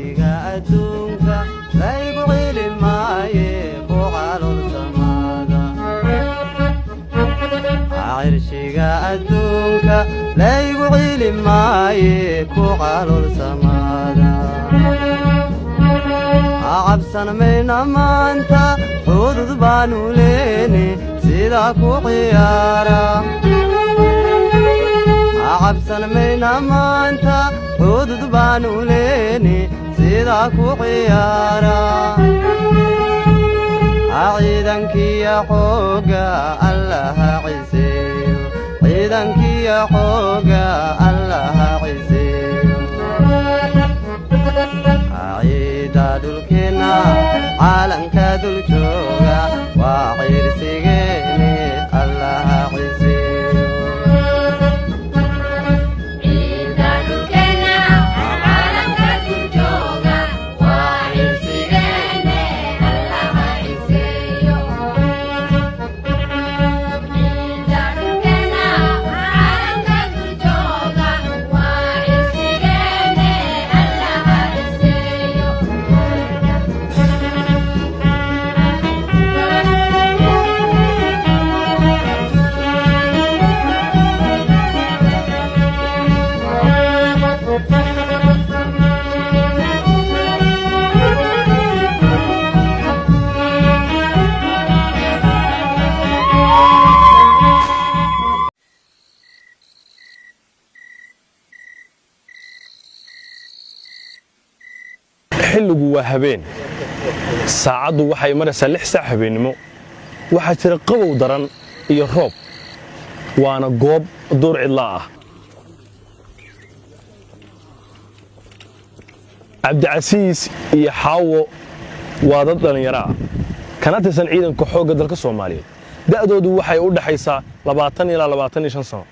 Adduunka laygu cili maaye ku calool samaada. Cirshiga adduunka laygu cili maaye ku calool samaada. Cabsan mayna maanta, xudud baanu leene sidaa ku ciyaara. Cabsan mayna maanta, xudud baanu leene sidaa ku ciyaara. Ciidankiya xooga Allaha ciseeyo, ciidankiya xooga Allaha ciseeyo. Ciida dhulkeenna caalanka dul jooga waa ciirsigeene, Allaha ciseeyo. Ciida dhulkeena caalamka dul jooga waa cirsigeene, Allaha ciseeyo. Ciida dhulkeena caalamka dul jooga waa cirsigeene, Allaha ciseeyo. Xilligu waa habeen, saacaddu waxay maraysaa 6 saac habeennimo. Waxaa jira qabow daran iyo roob, waana goob duur cidlaa ah. Cabdicasiis iyo Xaawo waa dad dhallinyaro ah kana tirsan ciidanka xoogga dalka Soomaaliyeed. Da'doodu waxay u dhexaysaa 20 ilaa 25 sano.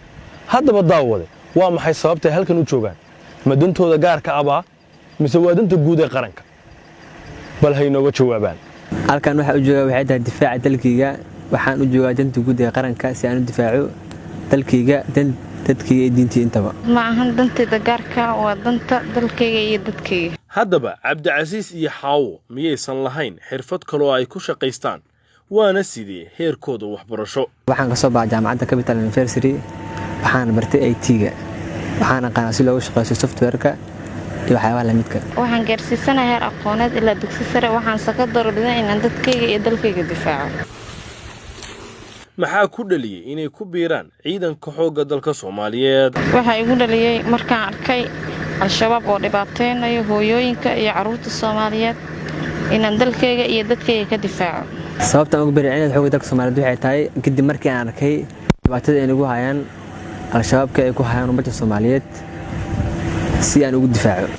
Haddaba daawade, waa maxay sababtay halkan u joogaan? Ma dantooda gaarka abaa mise waa danta guud ee qaranka? Bal hay nooga jawaabaan. Halkan waxaa u joogaa waxay tahay difaaca dalkayga. Waxaan u joogaa danta guud ee qaranka si aan u difaaco dalkayga, dadkayga iyo diintii intaba. Ma ahan dantayda gaarka, waa danta dalkayga iyo dadkayga. Haddaba Cabdicasiis iyo Xaawo miyaysan lahayn xirfad kaloo ay ku shaqaystaan? Waana sidee heerkooda waxbarasho? Waxaan ka soo baxay jaamacadda Capital University. Waxaan bartay IT-ga. Waxaan aqaanaa si loogu shaqeysto software-ka iyo waxyaabaha lamidka. Waxaan gaarsiisanahay heer aqooneed ilaa dugsi sare, waxaanse ka doorbiday inaan dadkayga iyo dalkayga difaaco. Maxaa ku dhaliyey inay ku biiraan ciidanka xoogga dalka Soomaaliyeed? Waxaa igu dhaliyey markaan arkay Al-Shabaab oo dhibaateynayo hooyooyinka iyo carruurta Soomaaliyeed inaan dalkayga iyo dadkayga ka difaaco. Sababta aan ugu biiray ciidanka xoogga dalka Soomaaliyeed waxay tahay kadib markii aan arkay dhibaatada ay nagu hayaan Al-Shabaabka, ay ku hayaan ummadda Soomaaliyeed, si aan ugu difaaco.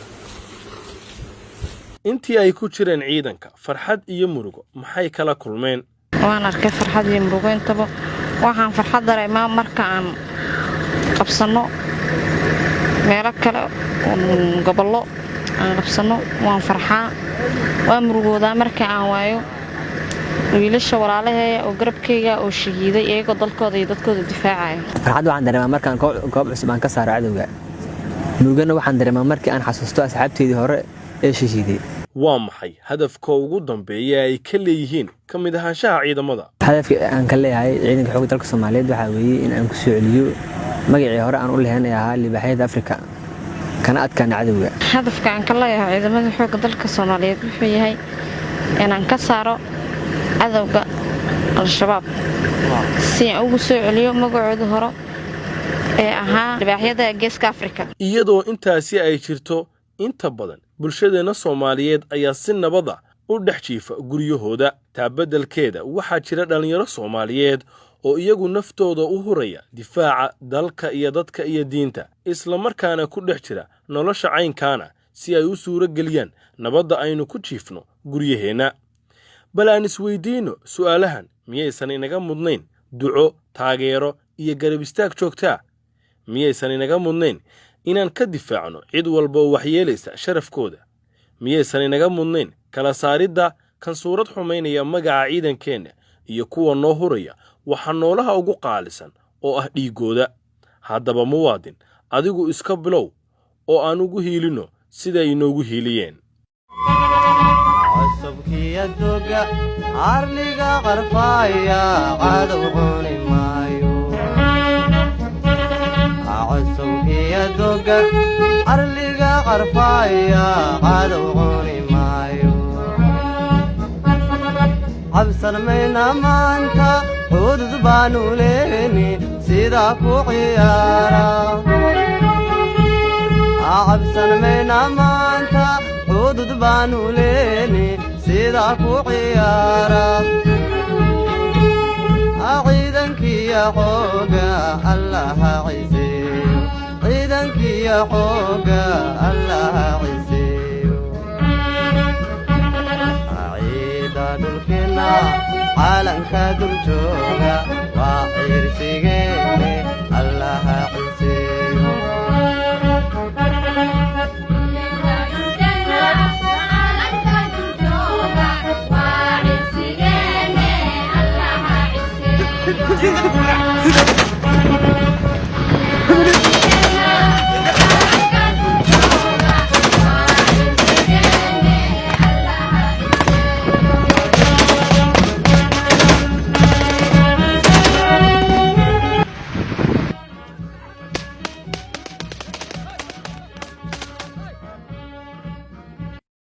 Intii ay ku jireen ciidanka, farxad iyo murugo maxay kala kulmeen? Waan arkay farxad iyo murugo intaba. Waxaan farxad dareemaa marka aan qabsanno meelo kale, gobollo aan qabsanno, waan farxaa. Waan murugoodaa marka aan waayo wiilasha walaalaheeya oo garabkayga oo shahiiday iyagoo dalkooda iyo dadkooda difaacaya. Farxad waxaan dareemaa markaan goob cusub aan ka saaro cadowga. Murugana waxaan dareemaa markii aan xasuusto asxaabteydii hore ee shahiiday. Waa maxay hadafka ugu dambeeya ay ka leeyihiin ka mid ahaanshaha ciidamada? Hadafka aan ka leeyahay ciidanka xoogga dalka Soomaaliyeed waxaa weeye in aan ku soo celiyo magacii hore aan u lahayn ee ahaa Libaaxyada Afrika, kana adkaana cadowga. Hadafka aan ka leeyahay ciidamada xoogga dalka Soomaaliyeed wuxuu yahay inaan ka saaro cadowga Al-Shabaab si aan ugu soo celiyo magacooda hore ee ahaa Libaaxyada Geeska Afrika. Iyadoo intaasi ay jirto, inta badan bulshadeenna Soomaaliyeed ayaa si nabada u dhex jiifa guryahooda. Taa beddelkeeda waxaa jira dhallinyaro Soomaaliyeed oo iyagu naftooda u huraya difaaca dalka iyo dadka iyo diinta, islamarkaana ku dhex jira nolosha caynkaana si ay u suuro geliyaan nabadda aynu ku jiifno guryaheenna. Bal aan isweydiinno su'aalahan: miyaysan inaga mudnayn duco, taageero iyo garab istaag joogtaa? Miyaysan inaga mudnayn inaan ka difaacno cid walba oo waxyeelaysa sharafkooda? Miyaysan inaga mudnayn kala saaridda kan suurad xumaynaya magaca ciidankeenna iyo kuwa noo huraya waxaa noolaha ugu qaalisan oo ah dhiiggooda? Haddaba muwaadin, adigu iska bilow oo aan ugu hiilinno siday inoogu hiiliyeen. Cusubkiya doga arliga qarfaaya, cadow cuni maayo. Cusubkiya doga arliga qarfaaya, cadow cuni maayo. Cabsan mayna maanta, cudud baanu leeni sidaa ku ciyaara. Cabsan mayna maanta, cudud baanu leeni sidaa ku ciyaara. Ciidankiya xooga Allaha ciseeyo, ciidankiya xooga Allaha ciseeyo. Ciida dhulkeenna caalanka dul jooga waa ciirsigeenne, Allaha ciseeyo. Calanka duljooga waa cibsigeene, Allaha ciseeyo.